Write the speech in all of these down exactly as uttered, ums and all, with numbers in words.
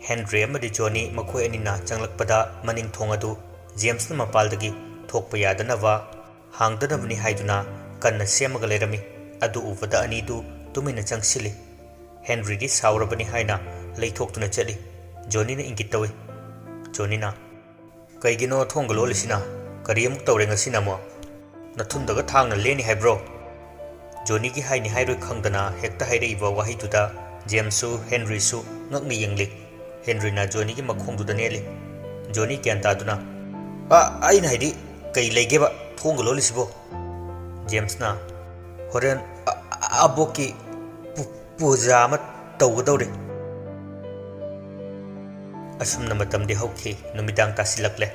Henry ꯑꯃꯗꯤ ꯖꯣꯅꯤ ꯃꯈꯣꯏ ꯑꯅꯤꯅ ꯆꯪꯂꯛꯄꯗ ꯃꯅꯤꯡ ꯊꯣꯡ ꯑꯗꯨ ꯖꯦꯝꯁꯅ ꯃꯄꯥꯜꯗꯒꯤ ꯊꯣꯛꯄ ꯌꯥꯗꯅꯕ ꯍꯥꯡꯗꯅꯕꯅꯤ ꯍꯥꯏꯗꯨꯅ ꯀꯟꯅ ꯁꯦꯝꯃꯒ ꯂꯩꯔꯝꯃꯤ꯫ ꯑꯗꯨ ꯎꯕꯗ ꯑꯅꯤꯗꯨ ꯇꯨꯃꯤꯟꯅ ꯆꯪꯁꯤꯜꯂꯤ꯫ ꯍꯦꯟꯔꯤꯗꯤ ꯁꯥꯎꯔꯕꯅꯤ ꯍꯥꯏꯅ ꯂꯩꯊꯣꯛꯇꯨꯅ ꯆꯠꯂꯤ꯫ ꯖꯣꯅꯤꯅ ꯏꯪꯒꯤꯠ ꯇꯧꯏ꯫ ꯖꯣꯅꯤꯅ, "ꯀꯩꯒꯤꯅꯣ ꯊꯣꯡꯒ ꯂꯣꯜꯂꯤꯁꯤꯅ? ꯀꯔꯤ ꯑꯃꯨꯛ ꯇꯧꯔꯦ ꯉꯁꯤꯅ ꯑꯃꯨꯛ? ꯅꯊꯨꯟꯗꯒ ꯊꯥꯡꯅ ꯂꯦꯟꯅꯤ ꯍꯥꯏꯕ꯭ꯔꯣ?" ꯖꯣꯅꯤꯒꯤ ꯍꯥꯏꯅꯤ ꯍꯥꯏꯔꯣꯏ ꯈꯪꯗꯅ ꯍꯦꯛꯇ ꯍꯥꯏꯔꯛꯏꯕ ꯋꯥꯍꯩꯗꯨꯗ ꯖꯦꯝꯁꯁꯨ ꯍꯦꯟꯔꯤꯁꯨ ꯉꯛꯅ ꯌꯦꯡꯂꯤ꯫ ꯍꯦꯟꯔꯤꯅ ꯖꯣꯅꯤꯒꯤ ꯃꯈꯣꯡꯗꯨꯗ ꯅꯦꯠꯂꯤ꯫ ꯖꯣꯅꯤ ꯒ꯭ꯌꯥꯟ ꯇꯥꯗꯨꯅ, "ꯑ, ꯑꯩꯅ ꯍꯥꯏꯗꯤ ꯀꯩ ꯂꯩꯒꯦꯕ ꯊꯣꯡꯒ ꯂꯣꯜꯂꯤꯁꯤꯕꯣ?" ꯖꯦꯝꯁꯅ, "ꯍꯣꯔꯦꯟ ꯑ-, ꯑ-, ꯑꯕꯣꯛꯀꯤ ꯄꯨ-, ꯄꯨꯖꯥ ꯑꯃ ꯇꯧꯒꯗꯧꯔꯤ꯫" ꯑꯁꯨꯝꯅ ꯃꯇꯝꯗꯤ ꯍꯧꯈꯤ꯫ ꯅꯨꯃꯤꯗꯥꯡ ꯇꯥꯁꯤꯜꯂꯛꯂꯦ꯫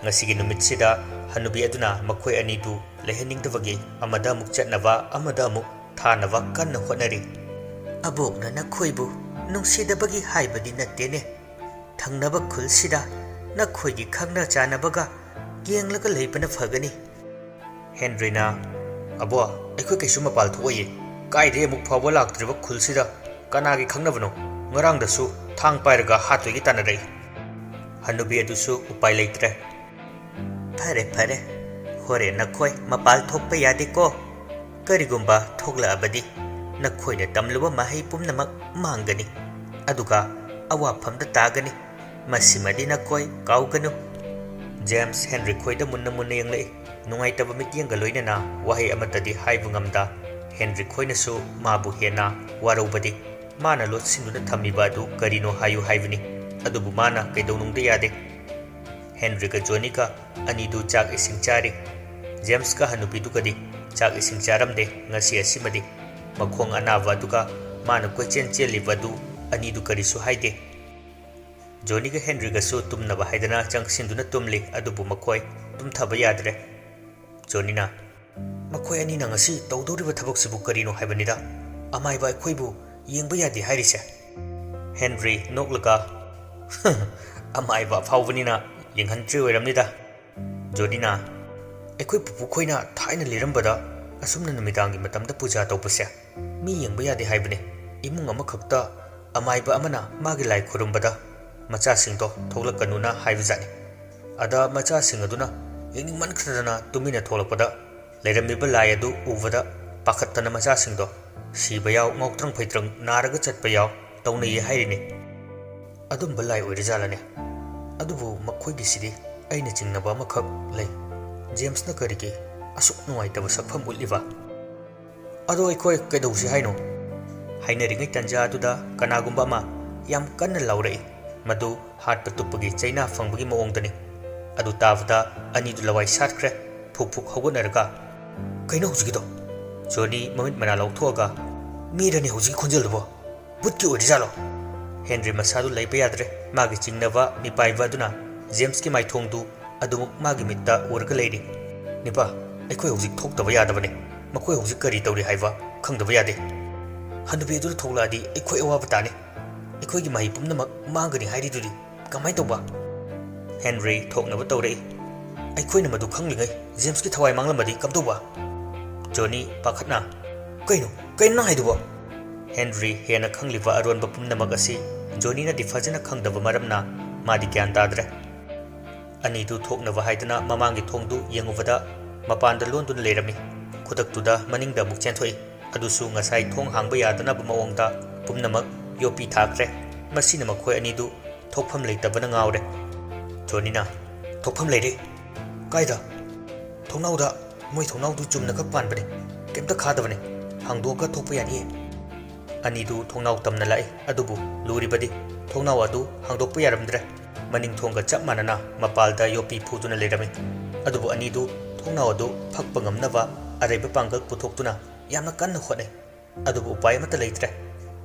ꯉꯁꯤꯒꯤ ꯅꯨꯃꯤꯠꯁꯤꯗ ꯍꯅꯨꯕꯤ ꯑꯗꯨꯅ ꯃꯈꯣꯏ ꯑꯅꯤꯗꯨ ꯂꯩꯍꯟꯅꯤꯡꯗꯕꯒꯤ ꯑꯃꯗ ꯑꯃꯨꯛ ꯆꯠꯅꯕ, ꯑꯃꯗ ꯑꯃꯨꯛ ꯊꯥꯅꯕ ꯀꯟꯅ ꯍꯣꯠꯅꯔꯤ꯫ "ꯑꯕꯣꯛꯅ ꯅꯈꯣꯏꯕꯨ ꯅꯨꯡꯁꯤꯗꯕꯒꯤ ꯍꯥꯏꯕꯗꯤ ꯅꯠꯇꯦꯅꯦ꯫ ꯊꯪꯅꯕ ꯈꯨꯜꯁꯤꯗ ꯅꯈꯣꯏꯒꯤ ꯈꯪꯅ ꯆꯥꯟꯅꯕꯒ ꯌꯦꯡꯂꯒ ꯂꯩꯕꯅ ꯐꯒꯅꯤ꯫" ꯍꯦꯟꯔꯤꯅ, "ꯑꯕꯣ, ꯑꯩꯈꯣꯏ ꯀꯩꯁꯨ ꯃꯄꯥꯜ ꯊꯣꯛꯑꯣꯏꯌꯦ꯫ ꯀꯥꯏꯗꯩ ꯑꯃꯨꯛ ꯐꯥꯎꯕ ꯂꯥꯛꯇ꯭ꯔꯤꯕ ꯈꯨꯜꯁꯤꯗ ꯀꯅꯥꯒꯤ ꯈꯪꯅꯕꯅꯣ? ꯉꯔꯥꯡꯗꯁꯨ ꯊꯥꯡ ꯄꯥꯏꯔꯒ ꯍꯥꯠꯇꯣꯏꯒꯤ ꯇꯥꯟꯅꯔꯛꯏ꯫" ꯍꯅꯨꯕꯤ ꯑꯗꯨꯁꯨ ꯎꯄꯥꯏ ꯂꯩꯇ꯭ꯔꯦ꯫ "ꯐꯔꯦ, ꯐꯔꯦ, ꯍꯣꯔꯦꯟ ꯅꯈꯣꯏ ꯃꯄꯥꯜ ꯊꯣꯛꯄ ꯌꯥꯗꯦꯀꯣ꯫ ꯀꯔꯤꯒꯨꯝꯕ ꯊꯣꯛꯂꯛꯑꯕꯗꯤ ꯅꯈꯣꯏꯅ ꯇꯝꯂꯨꯕ ꯃꯍꯩ ꯄꯨꯝꯅꯃꯛ ꯃꯥꯡꯒꯅꯤ, ꯑꯗꯨꯒ ꯑꯋꯥꯐꯝꯗ ꯇꯥꯒꯅꯤ꯫ ꯃꯁꯤꯃꯗꯤ ꯅꯈꯣꯏ ꯀꯥꯎꯒꯅꯨ꯫" ꯖꯦꯝꯁ ꯍꯦꯟꯔꯤ ꯈꯣꯏꯗ ꯃꯨꯟꯅ ꯃꯨꯟꯅ ꯌꯦꯡꯂꯛꯏ꯫ ꯅꯨꯡꯉꯥꯏꯇꯕ ꯃꯤꯠꯌꯦꯡꯒ ꯂꯣꯏꯅꯅ ꯋꯥꯍꯩ ꯑꯃꯠꯇꯗꯤ ꯍꯥꯏꯕ ꯉꯝꯗ ꯍꯦꯟꯔꯤ ꯈꯣꯏꯅꯁꯨ ꯃꯥꯕꯨ ꯍꯦꯟꯅ ꯋꯥꯔꯧꯕꯗꯤ꯫ ꯃꯥꯅ ꯂꯣꯠꯁꯤꯟꯗꯨꯅ ꯊꯝꯃꯤꯕ ꯑꯗꯨ ꯀꯔꯤꯅꯣ ꯍꯥꯏꯌꯨ ꯍꯥꯏꯕꯅꯤ꯫ ꯑꯗꯨꯕꯨ ꯃꯥꯅ ꯀꯩꯗꯧꯅꯨꯡꯗ ꯌꯥꯗꯦ꯫ ꯍꯦꯟꯔꯤꯒ ꯖꯣꯅꯤꯒ ꯑꯅꯤꯗꯨ ꯆꯥꯛ ꯏꯁꯤꯡ ꯆꯥꯔꯤ꯫ ꯖꯦꯝꯁꯀ ꯍꯅꯨꯕꯤꯗꯨꯒꯗꯤ ꯆꯥꯛ ꯏꯁꯤꯡ ꯆꯥꯔꯝꯗꯦ ꯉꯁꯤ ꯑꯁꯤꯃꯗꯤ꯫ ꯃꯈꯣꯡ ꯑꯅꯥꯕ ꯑꯗꯨꯒ ꯃꯥꯅ ꯀꯣꯏꯆꯦꯟ ꯆꯦꯜꯂꯤꯕ ꯑꯗꯨ ꯑꯅꯤꯗꯨ ꯀꯔꯤꯁꯨ ꯍꯥꯏꯗꯦ꯫ ꯖꯣꯅꯤꯒ ꯍꯦꯟꯔꯤꯒꯁꯨ ꯇꯨꯝꯅꯕ ꯍꯥꯏꯗꯅ ꯆꯪꯁꯤꯟꯗꯨꯅ ꯇꯨꯝꯂꯤ, ꯑꯗꯨꯕꯨ ꯃꯈꯣꯏ ꯇꯨꯝꯊꯕ ꯌꯥꯗ꯭ꯔꯦ꯫ ꯖꯣꯅꯤꯅ, "ꯃꯈꯣꯏ ꯑꯅꯤꯅ ꯉꯁꯤ ꯇꯧꯗꯧꯔꯤꯕ ꯊꯕꯛꯁꯤꯕꯨ ꯀꯔꯤꯅꯣ ꯍꯥꯏꯕꯅꯤꯗ? ꯑꯃꯥꯏꯕ ꯑꯩꯈꯣꯏꯕꯨ ꯌꯦꯡꯕ ꯌꯥꯗꯦ ꯍꯥꯏꯔꯤꯁꯦ?" ꯍꯦꯟꯔꯤ ꯅꯣꯛꯂꯒ, "ꯑꯃꯥꯏꯕ ꯑꯐꯥꯎꯕꯅꯤꯅ ꯌꯦꯡꯍꯟꯗ꯭ꯔꯤ ꯑꯣꯏꯔꯝꯅꯤꯗ꯫" ꯖꯣꯅꯤꯅ, "ꯑꯩꯈꯣꯏ ꯄꯨꯄꯨ ꯈꯣꯏꯅ ꯊꯥꯏꯅ ꯂꯤꯔꯝꯕꯗ ꯑꯁꯨꯝꯅ ꯅꯨꯃꯤꯗꯥꯡꯒꯤ ꯃꯇꯝꯗ ꯄꯨꯖꯥ ꯇꯧꯕꯁꯦ ꯃꯤ ꯌꯦꯡꯕ ꯌꯥꯗꯦ ꯍꯥꯏꯕꯅꯤ꯫ ꯏꯃꯨꯡ ꯑꯃꯈꯛꯇ ꯑꯃꯥꯏꯕ ꯑꯃꯅ ꯃꯥꯒꯤ ꯂꯥꯏ ꯈꯨꯔꯨꯝꯕꯗ ꯃꯆꯥꯁꯤꯡꯗꯣ ꯊꯣꯛꯂꯛꯀꯅꯨꯅ ꯍꯥꯏꯕꯖꯥꯠꯅꯤ꯫ ꯑꯗ ꯃꯆꯥꯁꯤꯡ ꯑꯗꯨꯅ ꯌꯦꯡꯅꯤꯡꯃꯟꯈ꯭ꯔꯗꯅ ꯇꯨꯃꯤꯟꯅ ꯊꯣꯛꯂꯛꯄꯗ, ꯂꯩꯔꯝꯃꯤꯕ ꯂꯥꯏ ꯑꯗꯨ ꯎꯕꯗ ꯄꯥꯈꯠꯇꯅ ꯃꯆꯥꯁꯤꯡꯗꯣ ꯁꯤꯕ ꯌꯥꯎ, ꯉꯥꯎꯇ꯭ꯔꯪ ꯐꯩꯇ꯭ꯔꯪ ꯅꯥꯔꯒ ꯆꯠꯄ ꯌꯥꯎ ꯇꯧꯅꯩꯌꯦ ꯍꯥꯏꯔꯤꯅꯦ꯫ ꯑꯗꯨꯝꯕ ꯂꯥꯏ ꯑꯣꯏꯔꯖꯥꯠꯂꯅꯦ? ꯑꯗꯨꯕꯨ ꯃꯈꯣꯏꯒꯤꯁꯤꯗꯤ ꯑꯩꯅ ꯆꯤꯡꯅꯕ ꯑꯃꯈꯛ ꯂꯩ꯫ ꯖꯦꯝꯁꯅ ꯀꯔꯤꯒꯤ ꯑꯁꯨꯛ ꯅꯨꯡꯉꯥꯏꯇꯕ ꯁꯛꯐꯝ ꯎꯠꯂꯤꯕ? "ꯑꯗꯣ ꯑꯩꯈꯣꯏ ꯀꯩꯗꯧꯁꯤ ꯍꯥꯏꯅꯣ?" ꯍꯥꯏꯅꯔꯤꯉꯩ ꯇꯟꯖꯥ ꯑꯗꯨꯗ ꯀꯅꯥꯒꯨꯝꯕ ꯑꯃ ꯌꯥꯝ ꯀꯟꯅ ꯂꯥꯎꯔꯛꯏ꯫ ꯃꯗꯨ ꯍꯥꯠꯄ ꯇꯨꯞꯄꯒꯤ ꯆꯩꯅꯥ ꯐꯪꯕꯒꯤ ꯃꯑꯣꯡꯗꯅꯤ꯫ ꯑꯗꯨ ꯇꯥꯕꯗ ꯑꯅꯤꯗꯨ ꯂꯋꯥꯏ ꯁꯥꯠꯈ꯭ꯔꯦ꯫ ꯐꯨꯛ ꯐꯨꯛ ꯍꯧꯒꯠꯅꯔꯒ, "ꯀꯩꯅꯣ ꯍꯧꯖꯤꯛꯀꯤꯗꯣ?" ꯖꯣꯅꯤ ꯃꯃꯤꯠ ꯃꯅꯥ ꯂꯧꯊꯣꯛꯑꯒ, "ꯃꯤꯔꯅꯤ ꯍꯧꯖꯤꯛꯀꯤ ꯈꯣꯟꯖꯦꯜꯗꯨꯕꯣ? ꯕꯨꯠꯀꯤ ꯑꯣꯏꯔꯤꯖꯥꯠꯂꯣ?" ꯍꯦꯟꯔꯤ ꯃꯁꯥꯗꯨ ꯂꯩꯕ ꯌꯥꯗ꯭ꯔꯦ꯫ ꯃꯥꯒꯤ ꯆꯤꯡꯅꯕ ꯃꯤꯄꯥꯏꯕ ꯑꯗꯨꯅ ꯖꯦꯝꯁꯀꯤ ꯃꯥꯏꯊꯣꯡꯗꯨ ꯑꯗꯨꯃꯛ ꯃꯥꯒꯤ ꯃꯤꯠꯇ ꯎꯔꯒ ꯂꯩꯔꯤ꯫ "ꯅꯤꯄꯥ, ꯑꯩꯈꯣꯏ ꯍꯧꯖꯤꯛ ꯊꯣꯛꯇꯕ ꯌꯥꯗꯕꯅꯤ꯫ ꯃꯈꯣꯏ ꯍꯧꯖꯤꯛ ꯀꯔꯤ ꯇꯧꯔꯤ ꯍꯥꯏꯕ ꯈꯪꯗꯕ ꯌꯥꯗꯦ꯫ ꯍꯅꯨꯕꯤ ꯑꯗꯨꯗ ꯊꯣꯛꯂꯛꯑꯗꯤ ꯑꯩꯈꯣꯏ ꯑꯋꯥꯕ ꯇꯥꯅꯤ꯫ ꯑꯩꯈꯣꯏꯒꯤ ꯃꯍꯩ ꯄꯨꯝꯅꯃꯛ ꯃꯥꯡꯒꯅꯤ ꯍꯥꯏꯔꯤꯗꯨꯗꯤ ꯀꯃꯥꯏꯅ ꯇꯧꯕ?" ꯍꯦꯟꯔꯤ ꯊꯣꯛꯅꯕ ꯇꯧꯔꯛꯏ꯫ "ꯑꯩꯈꯣꯏꯅ ꯃꯗꯨ ꯈꯪꯂꯤꯉꯩ ꯖꯦꯝꯁꯀꯤ ꯊꯋꯥꯏ ꯃꯥꯡꯂꯝꯃꯗꯤ ꯀꯝꯗꯧꯕ?" ꯖꯣꯅꯤ ꯄꯥꯈꯠꯅ, "ꯀꯩꯅꯣ? ꯀꯩꯅꯣ ꯅꯪ ꯍꯥꯏꯗꯨꯕꯣ?" ꯍꯦꯟꯔꯤ ꯍꯦꯟꯅ ꯈꯪꯂꯤꯕ ꯑꯔꯣꯟꯕ ꯄꯨꯝꯅꯃꯛ ꯑꯁꯤ ꯖꯣꯅꯤꯅꯗꯤ ꯐꯖꯅ ꯈꯪꯗꯕ ꯃꯔꯝꯅ ꯃꯥꯗꯤ ꯒ꯭ꯌꯥꯟ ꯇꯥꯗ꯭ꯔꯦ꯫ ꯑꯅꯤꯗꯨ ꯊꯣꯛꯅꯕ ꯍꯥꯏꯗꯨꯅ ꯃꯃꯥꯡꯒꯤ ꯊꯣꯡꯗꯨ ꯌꯦꯡꯉꯨꯕꯗ ꯃꯄꯥꯟꯗ ꯂꯣꯟꯗꯨꯅ ꯂꯩꯔꯝꯃꯤ꯫ ꯈꯨꯗꯛꯇꯨꯗ ꯃꯅꯤꯡꯗ ꯑꯃꯨꯛ ꯆꯦꯟꯊꯣꯛꯏ꯫ ꯑꯗꯨꯁꯨ ꯉꯁꯥꯏ ꯊꯣꯡ ꯍꯥꯡꯕ ꯌꯥꯗꯅꯕ ꯃꯑꯣꯡꯗ ꯄꯨꯝꯅꯃꯛ ꯌꯣꯠꯄꯤ ꯊꯥꯈ꯭ꯔꯦ꯫ ꯃꯁꯤꯅ ꯃꯈꯣꯏ ꯑꯅꯤꯗꯨ ꯊꯣꯛꯐꯝ ꯂꯩꯇꯕꯅ ꯉꯥꯎꯔꯦ꯫ ꯖꯣꯅꯤꯅ, "ꯊꯣꯛꯐꯝ ꯂꯩꯔꯦ!" "ꯀꯥꯏꯗ?" "ꯊꯣꯡꯅꯥꯎꯗ꯫ ꯃꯣꯏ ꯊꯣꯡꯅꯥꯎꯗꯨ ꯆꯨꯝꯅ ꯈꯛ ꯄꯥꯟꯕꯅꯤ, ꯀꯩꯝꯇ ꯈꯥꯗꯕꯅꯤ꯫ ꯍꯥꯡꯗꯣꯛꯑꯒ ꯊꯣꯛꯄ ꯌꯥꯅꯤꯌꯦ꯫" ꯑꯅꯤꯗꯨ ꯊꯣꯡꯅꯥꯎ ꯇꯝꯅ ꯂꯥꯛꯏ, ꯑꯗꯨꯕꯨ ꯂꯨꯔꯤꯕꯗꯤ ꯊꯣꯡꯅꯥꯎ ꯑꯗꯨ ꯍꯥꯡꯗꯣꯛꯄ ꯌꯥꯔꯝꯗ꯭ꯔꯦ꯫ ꯃꯅꯤꯡ ꯊꯣꯡꯒ ꯆꯞ ꯃꯥꯟꯅꯅ ꯃꯄꯥꯜꯗ ꯌꯣꯠꯄꯤ ꯐꯨꯗꯨꯅ ꯂꯩꯔꯝꯃꯤ꯫ ꯑꯗꯨꯕꯨ ꯑꯅꯤꯗꯨ ꯊꯣꯡꯅꯥꯎ ꯑꯗꯨ ꯐꯛꯄ ꯉꯝꯅꯕ ꯑꯔꯩꯕ ꯄꯥꯡꯒꯜ ꯄꯨꯊꯣꯛꯇꯨꯅ ꯌꯥꯝꯅ ꯀꯟꯅ ꯍꯣꯠꯅꯩ꯫ ꯑꯗꯨꯕꯨ ꯎꯄꯥꯏ ꯑꯃꯠꯇ ꯂꯩꯇ꯭ꯔꯦ꯫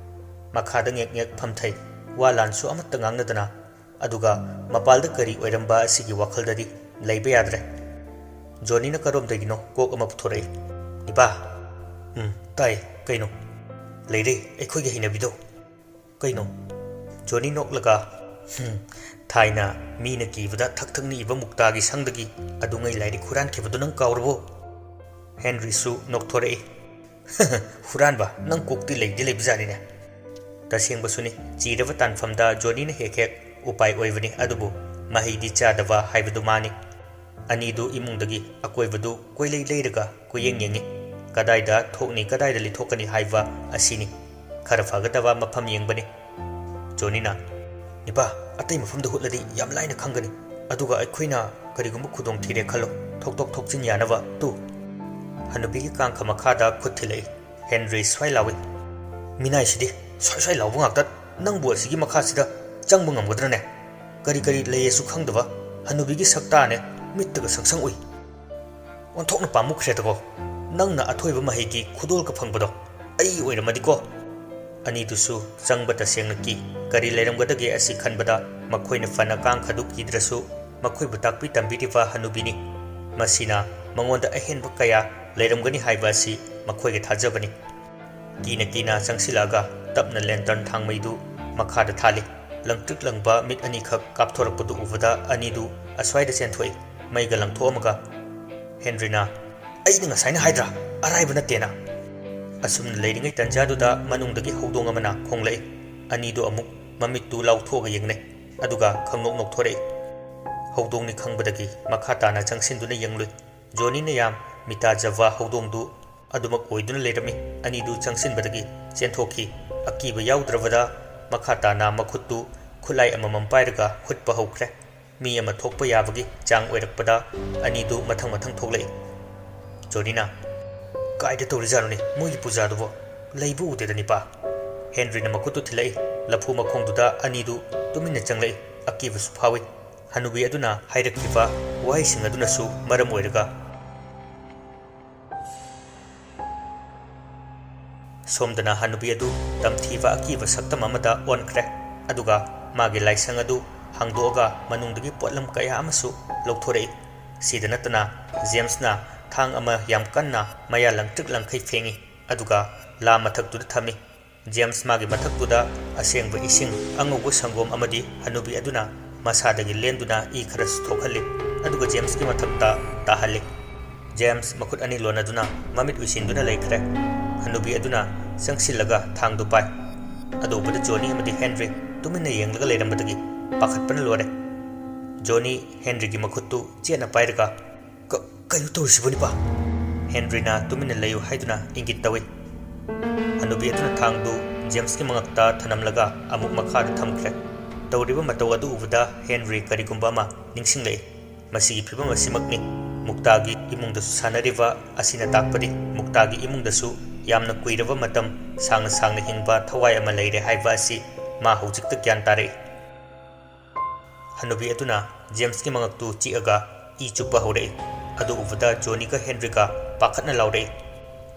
ꯃꯈꯥꯗ ꯉꯦꯛ ꯉꯦꯛ ꯐꯝꯊꯩ꯫ ꯋꯥ ꯂꯥꯟꯁꯨ ꯑꯃꯠꯇ ꯉꯥꯡꯅꯗꯅ, ꯑꯗꯨꯒ ꯃꯄꯥꯜꯗ ꯀꯔꯤ ꯑꯣꯏꯔꯝꯕ ꯑꯁꯤꯒꯤ ꯋꯥꯈꯜꯗꯗꯤ ꯂꯩꯕ ꯌꯥꯗ꯭ꯔꯦ꯫ ꯖꯣꯅꯤꯅ ꯀꯔꯣꯝꯗꯒꯤꯅꯣ ꯀꯣꯛ ꯑꯃ ꯄꯨꯊꯣꯔꯛꯏ꯫ "ꯅꯤꯄꯥ!" "ꯎꯝ, ꯇꯥꯏ꯫ ꯀꯩꯅꯣ?" "ꯂꯩꯔꯦ, ꯑꯩꯈꯣꯏꯒꯤ ꯍꯩꯅꯕꯤꯗꯣ꯫" "ꯀꯩꯅꯣ?" ꯖꯣꯅꯤ ꯅꯣꯛꯂꯒ, "ꯍꯝ, ꯊꯥꯏꯅ ꯃꯤꯅ ꯀꯤꯕꯗ ꯊꯛ ꯊꯛ ꯅꯤꯛꯏꯕ ꯃꯨꯛꯇꯥꯒꯤ ꯁꯪꯗꯒꯤ ꯑꯗꯨꯉꯩ ꯂꯥꯏꯔꯤꯛ ꯍꯨꯔꯥꯟꯈꯤꯕꯗꯨ ꯅꯪ ꯀꯥꯎꯔꯕꯣ?" ꯍꯦꯟꯔꯤꯁꯨ ꯅꯣꯛꯊꯣꯔꯛꯏ꯫ "ꯍꯨꯔꯥꯟꯕ, ꯅꯪ ꯀꯣꯛꯇꯤ ꯂꯩꯗꯤ ꯂꯩꯕꯖꯥꯠꯅꯤꯅꯦ꯫" ꯇꯁꯦꯡꯕꯁꯨꯅꯤ, ꯆꯤꯔꯕ ꯇꯥꯟꯐꯝꯗ ꯖꯣꯅꯤꯅ ꯍꯦꯛ ꯍꯦꯛ ꯎꯄꯥꯏ ꯑꯣꯏꯕꯅꯤ, ꯑꯗꯨꯕꯨ ꯃꯍꯩꯗꯤ ꯆꯥꯗꯕ ꯍꯥꯏꯕꯗꯨ ꯃꯥꯅꯤ꯫ ꯑꯅꯤꯗꯨ ꯏꯃꯨꯡꯗꯒꯤ ꯑꯀꯣꯏꯕꯗꯨ ꯀꯣꯏꯂꯩ ꯂꯩꯔꯒ ꯀꯣꯏꯌꯦꯡ ꯌꯦꯡꯉꯤ꯫ ꯀꯗꯥꯏꯗ ꯊꯣꯛꯅꯤ, ꯀꯗꯥꯏꯗ ꯂꯤꯊꯣꯛꯀꯅꯤ ꯍꯥꯏꯕ ꯑꯁꯤꯅꯤ꯫ ꯈꯔ ꯐꯒꯗꯕ ꯃꯐꯝ ꯌꯦꯡꯕꯅꯤ꯫ ꯖꯣꯅꯤꯅ, "ꯅꯤꯄꯥ, ꯑꯇꯩ ꯃꯐꯝꯗ ꯍꯨꯠꯂꯗꯤ ꯌꯥꯝ ꯂꯥꯏꯅ ꯈꯪꯒꯅꯤ꯫ ꯑꯗꯨꯒ ꯑꯩꯈꯣꯏꯅ ꯀꯔꯤꯒꯨꯝꯕ ꯈꯨꯗꯣꯡ ꯊꯤꯔꯦ ꯈꯜꯂꯣ, ꯊꯣꯛꯇꯣꯛ ꯊꯣꯛꯆꯤꯟ ꯌꯥꯅꯕ ꯇꯨ"꯫ ꯍꯅꯨꯕꯤꯒꯤ ꯀꯥꯡꯈ ꯃꯈꯥꯗ ꯈꯨꯠ ꯊꯤꯜꯂꯛꯏ꯫ ꯍꯦꯟꯔꯤ ꯁ꯭ꯋꯥꯏ ꯂꯥꯎꯏ, "ꯃꯤꯅꯥꯏꯁꯤꯗꯤ ꯁ꯭ꯋꯥꯏ ꯁ꯭ꯋꯥꯏ ꯂꯥꯎꯕ ꯉꯥꯛꯇ꯫ ꯅꯪꯕꯨ ꯑꯁꯤꯒꯤ ꯃꯈꯥꯁꯤꯗ ꯆꯪꯕ ꯉꯝꯒꯗ꯭ꯔꯅꯦ? ꯀꯔꯤ ꯀꯔꯤ ꯂꯩꯌꯦꯁꯨ ꯈꯪꯗꯕ ꯍꯅꯨꯕꯤꯒꯤ ꯁꯛꯇꯥꯅꯦ, ꯃꯤꯠꯇꯒ ꯁꯪꯁꯪ ꯎꯏ꯫ ꯑꯣꯟꯊꯣꯛꯅ ꯄꯥꯝꯃꯨꯈ꯭ꯔꯦꯗꯀꯣ, ꯅꯪꯅ ꯑꯊꯣꯏꯕ ꯃꯍꯩꯒꯤ ꯈꯨꯗꯣꯜꯒ ꯐꯪꯕꯗꯣ ꯑꯩ ꯑꯣꯏꯔꯝꯃꯗꯤꯀꯣ"꯫ ꯑꯅꯤꯗꯨꯁꯨ ꯆꯪꯕ ꯇꯁꯦꯡꯅ ꯀꯤ꯫ ꯀꯔꯤ ꯂꯩꯔꯝꯒꯗꯒꯦ ꯑꯁꯤ ꯈꯟꯕꯗ ꯃꯈꯣꯏꯅ ꯐꯅ ꯀꯥꯡꯈꯗꯨ ꯀꯤꯗ꯭ꯔꯁꯨ ꯃꯈꯣꯏꯕꯨ ꯇꯥꯛꯄꯤ ꯇꯝꯕꯤꯔꯤꯕ ꯍꯅꯨꯕꯤꯅꯤ꯫ ꯃꯁꯤꯅ ꯃꯉꯣꯟꯗ ꯑꯍꯦꯟꯕ ꯀꯌꯥ ꯂꯩꯔꯝꯒꯅꯤ ꯍꯥꯏꯕ ꯑꯁꯤ ꯃꯈꯣꯏꯒ ꯊꯥꯖꯕꯅꯤ꯫ ꯀꯤꯅ ꯀꯤꯅ ꯆꯪꯁꯤꯜꯂꯛꯑꯒ ꯇꯞꯅ ꯂꯦꯟꯇꯔꯟ ꯊꯥꯡꯃꯩꯗꯨ ꯃꯈꯥꯗ ꯊꯥꯜꯂꯤ꯫ ꯂꯪꯇ꯭ꯔꯤꯛ ꯂꯪꯕ ꯃꯤꯠ ꯑꯅꯤꯈꯛ ꯀꯥꯞꯊꯣꯔꯛꯄꯗꯨ ꯎꯕꯗ ꯑꯅꯤꯗꯨ ꯑꯁ꯭ꯋꯥꯏꯗ ꯆꯦꯟꯊꯣꯛꯏ꯫ ꯃꯩꯒ ꯂꯪꯊꯣꯛꯑꯝꯃꯒ ꯍꯦꯟꯔꯤꯅ, "ꯑꯩꯅ ꯉꯁꯥꯏꯅ ꯍꯥꯏꯗ꯭ꯔꯥ, ꯑꯔꯥꯏꯕ ꯅꯠꯇꯦꯅ?" ꯑꯁꯨꯝꯅ ꯂꯩꯔꯤꯉꯩ ꯇꯟꯖꯥꯗꯨꯗ ꯃꯅꯨꯡꯗꯒꯤ ꯍꯧꯗꯣꯡ ꯑꯃꯅ ꯈꯣꯡꯂꯛꯏ꯫ ꯑꯅꯤꯗꯨ ꯑꯃꯨꯛ ꯃꯃꯤꯠꯇꯨ ꯂꯥꯎꯊꯣꯛꯑꯒ ꯌꯦꯡꯅꯩ, ꯑꯗꯨꯒ ꯈꯪꯅꯣꯛ ꯅꯣꯛꯊꯣꯔꯛꯏ꯫ ꯍꯧꯗꯣꯡꯅꯤ ꯈꯪꯕꯗꯒꯤ ꯃꯈꯥ ꯇꯥꯅ ꯆꯪꯁꯤꯟꯗꯨꯅ ꯌꯦꯡꯂꯨꯏ꯫ ꯖꯣꯅꯤꯅ ꯌꯥꯝ ꯃꯤꯇꯥꯖꯕ ꯍꯧꯗꯣꯡꯗꯨ ꯑꯗꯨꯃꯛ ꯑꯣꯏꯗꯨꯅ ꯂꯩꯔꯝꯃꯤ꯫ ꯑꯅꯤꯗꯨ ꯆꯪꯁꯤꯟꯕꯗꯒꯤ ꯆꯦꯟꯊꯣꯛꯈꯤ꯫ ꯑꯀꯤꯕ ꯌꯥꯎꯗ꯭ꯔꯕꯗ ꯃꯈꯥ ꯇꯥꯅ ꯃꯈꯨꯠꯇꯨ ꯈꯨꯠꯂꯥꯏ ꯑꯃꯃꯝ ꯄꯥꯏꯔꯒ ꯍꯨꯠꯄ ꯍꯧꯈ꯭ꯔꯦ꯫ ꯃꯤ ꯑꯃ ꯊꯣꯛꯄ ꯌꯥꯕꯒꯤ ꯆꯥꯡ ꯑꯣꯏꯔꯛꯄꯗ ꯑꯅꯤꯗꯨ ꯃꯊꯪ ꯃꯊꯪ ꯊꯣꯛꯂꯛꯏ꯫ ꯖꯣꯅꯤꯅ, "ꯀꯥꯏꯗ ꯇꯧꯔꯤꯖꯥꯠꯅꯣꯅꯦ ꯃꯣꯏꯒꯤ ꯄꯨꯖꯥꯗꯨꯕꯣ? ꯂꯩꯕ ꯎꯗꯦꯗ, ꯅꯤꯄꯥ"꯫ ꯍꯦꯟꯔꯤꯅ ꯃꯈꯨꯠꯇꯨ ꯊꯤꯜꯂꯛꯏ꯫ ꯂꯐꯨ ꯃꯈꯣꯡꯗꯨꯗ ꯑꯅꯤꯗꯨ ꯇꯨꯃꯤꯟꯅ ꯆꯪꯂꯛꯏ꯫ ꯑꯀꯤꯕꯁꯨ ꯐꯥꯎꯏ꯫ ꯍꯅꯨꯕꯤ ꯑꯗꯨꯅ ꯍꯥꯏꯔꯛꯈꯤꯕ ꯋꯥꯍꯩꯁꯤꯡ ꯑꯗꯨꯅꯁꯨ ꯃꯔꯝ ꯑꯣꯏꯔꯒ꯫ ꯁꯣꯝꯗꯅ ꯍꯅꯨꯕꯤ ꯑꯗꯨ ꯇꯝꯊꯤꯕ ꯑꯀꯤꯕ ꯁꯛꯇꯝ ꯑꯃꯗ ꯑꯣꯟꯈ꯭ꯔꯦ꯫ ꯑꯗꯨꯒ ꯃꯥꯒꯤ ꯂꯥꯏꯁꯪ ꯑꯗꯨ ꯍꯥꯡꯗꯣꯛꯑꯒ ꯃꯅꯨꯡꯗꯒꯤ ꯄꯣꯠꯂꯝ ꯀꯌꯥ ꯑꯃꯁꯨ ꯂꯧꯊꯣꯔꯛꯏ꯫ ꯁꯤꯗ ꯅꯠꯇꯅ ꯖꯦꯝꯁꯅ ꯊꯥꯡ ꯑꯃ ꯌꯥꯝ ꯀꯟꯅ ꯃꯌꯥ ꯂꯪꯇ꯭ꯔꯤꯛ ꯂꯪꯈꯩ ꯐꯦꯡꯏ꯫ ꯑꯗꯨꯒ ꯂꯥ ꯃꯊꯛꯇꯨꯗ ꯊꯝꯃꯤ꯫ ꯖꯦꯝꯁ ꯃꯥꯒꯤ ꯃꯊꯛꯇꯨꯗ ꯑꯁꯦꯡꯕ ꯏꯁꯤꯡ, ꯑꯉꯧꯕ ꯁꯪꯒꯣꯝ ꯑꯃꯗꯤ ꯍꯅꯨꯕꯤ ꯑꯗꯨꯅ ꯃꯁꯥꯗꯒꯤ ꯂꯦꯟꯗꯨꯅ ꯏ ꯈꯔꯁꯨ ꯊꯣꯛꯍꯜꯂꯤ꯫ ꯑꯗꯨꯒ ꯖꯦꯝꯁꯀꯤ ꯃꯊꯛꯇ ꯇꯥꯍꯜꯂꯤ꯫ ꯖꯦꯝꯁ ꯃꯈꯨꯠ ꯑꯅꯤ ꯂꯣꯟꯅꯗꯨꯅ ꯃꯃꯤꯠ ꯎꯏꯁꯤꯟꯗꯨꯅ ꯂꯩꯈ꯭ꯔꯦ꯫ ꯍꯅꯨꯕꯤ ꯑꯗꯨꯅ ꯆꯪꯁꯤꯜꯂꯒ ꯊꯥꯡꯗꯨ ꯄꯥꯏ꯫ ꯑꯗꯧꯕꯗ ꯖꯣꯅꯤ ꯑꯃꯗꯤ ꯍꯦꯟꯔꯤ ꯇꯨꯃꯤꯟꯅ ꯌꯦꯡꯂꯒ ꯂꯩꯔꯝꯕꯗꯒꯤ ꯄꯥꯈꯠꯄꯅ ꯂꯣꯏꯔꯦ꯫ ꯖꯣꯅꯤ ꯍꯦꯟꯔꯤꯒꯤ ꯃꯈꯨꯠꯇꯨ ꯆꯦꯠꯅ ꯄꯥꯏꯔꯒ, "ꯀ-, ꯀꯩꯅꯣ ꯇꯧꯔꯤꯁꯤꯕꯣ, ꯅꯤꯄꯥ?" ꯍꯦꯟꯔꯤꯅ ꯇꯨꯃꯤꯟꯅ ꯂꯩꯌꯨ ꯍꯥꯏꯗꯨꯅ ꯏꯪꯒꯤꯠ ꯇꯧꯏ꯫ ꯍꯅꯨꯕꯤ ꯑꯗꯨꯅ ꯊꯥꯡꯗꯨ ꯖꯦꯝꯁꯀꯤ ꯃꯉꯛꯇ ꯊꯅꯝꯂꯒ ꯑꯃꯨꯛ ꯃꯈꯥꯗ ꯊꯝꯈ꯭ꯔꯦ꯫ ꯇꯧꯔꯤꯕ ꯃꯇꯧ ꯑꯗꯨ ꯎꯕꯗ ꯍꯦꯟꯔꯤ ꯀꯔꯤꯒꯨꯝꯕ ꯑꯃ ꯅꯤꯡꯁꯤꯡꯂꯛꯏ꯫ ꯃꯁꯤꯒꯤ ꯐꯤꯕꯝ ꯑꯁꯤꯃꯛꯅꯤ ꯃꯨꯛꯇꯥꯒꯤ ꯏꯃꯨꯡꯗꯁꯨ ꯁꯥꯟꯅꯔꯤꯕ꯫ ꯑꯁꯤꯅ ꯇꯥꯛꯄꯗꯤ ꯃꯨꯛꯇꯥꯒꯤ ꯏꯃꯨꯡꯗꯁꯨ ꯌꯥꯝꯅ ꯀꯨꯏꯔꯕ ꯃꯇꯝ ꯁꯥꯡꯅ ꯁꯥꯡꯅ ꯍꯤꯡꯕ ꯊꯋꯥꯏ ꯑꯃ ꯂꯩꯔꯦ ꯍꯥꯏꯕ ꯑꯁꯤ ꯃꯥ ꯍꯧꯖꯤꯛꯇ ꯒ꯭ꯌꯥꯟ ꯇꯥꯔꯛꯏ꯫ ꯍꯅꯨꯕꯤ ꯑꯗꯨꯅ ꯖꯦꯝꯁꯀꯤ ꯃꯉꯛꯇꯨ ꯆꯤꯛꯑꯒ ꯏ ꯆꯨꯞꯄ ꯍꯧꯔꯛꯏ꯫ ꯑꯗꯨ ꯎꯕꯗ ꯖꯣꯅꯤꯒ ꯍꯦꯟꯔꯤꯒ ꯄꯥꯈꯠꯅ ꯂꯥꯎꯔꯛꯏ꯫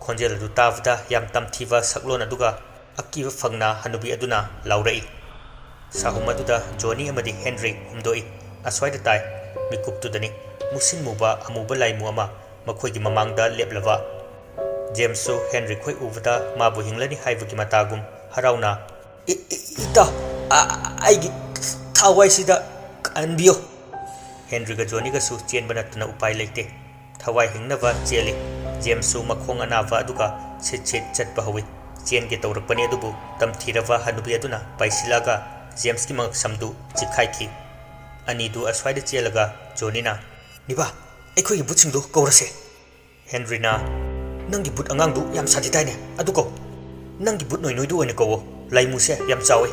ꯈꯣꯟꯖꯦꯜ ꯑꯗꯨ ꯇꯥꯕꯗ ꯌꯥꯝ ꯇꯝꯊꯤꯕ ꯁꯛꯂꯣꯟ ꯑꯗꯨꯒ ꯑꯀꯤꯕ ꯐꯪꯅ ꯍꯅꯨꯕꯤ ꯑꯗꯨꯅ ꯂꯥꯎꯔꯛꯏ꯫ ꯁꯥꯍꯨꯝ ꯑꯗꯨꯗ ꯖꯣꯅꯤ ꯑꯃꯗꯤ ꯍꯦꯟꯔꯤ ꯍꯨꯝꯗꯣꯛꯏ꯫ ꯑꯁ꯭ꯋꯥꯏꯗ ꯇꯥꯏ꯫ ꯃꯤꯀꯨꯞꯇꯨꯗꯅꯤ ꯃꯨꯁꯤꯟ ꯃꯨꯕ ꯑꯃꯨꯕ ꯂꯥꯏꯃꯨ ꯑꯃ ꯃꯈꯣꯏꯒꯤ ꯃꯃꯥꯡꯗ ꯂꯦꯞꯂꯕ꯫ ꯖꯦꯝꯁꯁꯨ ꯍꯦꯟꯔꯤ ꯈꯣꯏ ꯎꯕꯗ ꯃꯥꯕꯨ ꯍꯤꯡꯂꯅꯤ ꯍꯥꯏꯕꯒꯤ ꯃꯇꯥꯒꯨꯝ ꯍꯔꯥꯎꯅ, "ꯏ-, ꯏ-, ꯏꯇꯥꯎ, ꯑ-, ꯑꯩꯒꯤ ꯊꯋꯥꯏꯁꯤꯗ ꯀꯟꯕꯤꯌꯨ!" ꯍꯦꯟꯔꯤꯒ ꯖꯣꯅꯤꯒꯁꯨ ꯆꯦꯟꯕ ꯅꯠꯇꯅ ꯎꯄꯥꯏ ꯂꯩꯇꯦ꯫ ꯊꯋꯥꯏ ꯍꯤꯡꯅꯕ ꯆꯦꯜꯂꯤ꯫ ꯖꯦꯝꯁꯁꯨ ꯃꯈꯣꯡ ꯑꯅꯥꯕ ꯑꯗꯨꯒ ꯁꯤꯠ ꯁꯤꯠ ꯆꯠꯄ ꯍꯧꯏ꯫ ꯆꯦꯟꯒꯦ ꯇꯧꯔꯛꯄꯅꯤ, ꯑꯗꯨꯕꯨ ꯇꯝꯊꯤꯔꯕ ꯍꯅꯨꯕꯤ ꯑꯗꯨꯅ ꯄꯥꯏꯁꯤꯜꯂꯛꯑꯒ ꯖꯦꯝꯁꯀꯤ ꯃꯉꯛꯁꯝꯗꯨ ꯆꯤꯛꯈꯥꯏꯈꯤ꯫ ꯑꯅꯤꯗꯨ ꯑꯁ꯭ꯋꯥꯏꯗ ꯆꯦꯜꯂꯒ ꯖꯣꯅꯤꯅ, "ꯅꯤꯕꯥ, ꯑꯩꯈꯣꯏꯒꯤ ꯕꯨꯠꯁꯤꯡꯗꯨ ꯀꯧꯔꯁꯦ!" ꯍꯦꯟꯔꯤꯅ, "ꯅꯪꯒꯤ ꯕꯨꯠ ꯑꯉꯥꯡꯗꯨ ꯌꯥꯝ ꯁꯥꯊꯤꯗꯥꯏꯅꯦ? ꯑꯗꯨ ꯀꯧ꯫ ꯅꯪꯒꯤ ꯕꯨꯠ ꯅꯣꯏ ꯅꯣꯏꯗꯨ ꯑꯣꯏꯅ ꯀꯧꯋꯣ꯫ ꯂꯥꯏꯃꯨꯁꯦ ꯌꯥꯝ ꯆꯥꯎꯋꯤ꯫"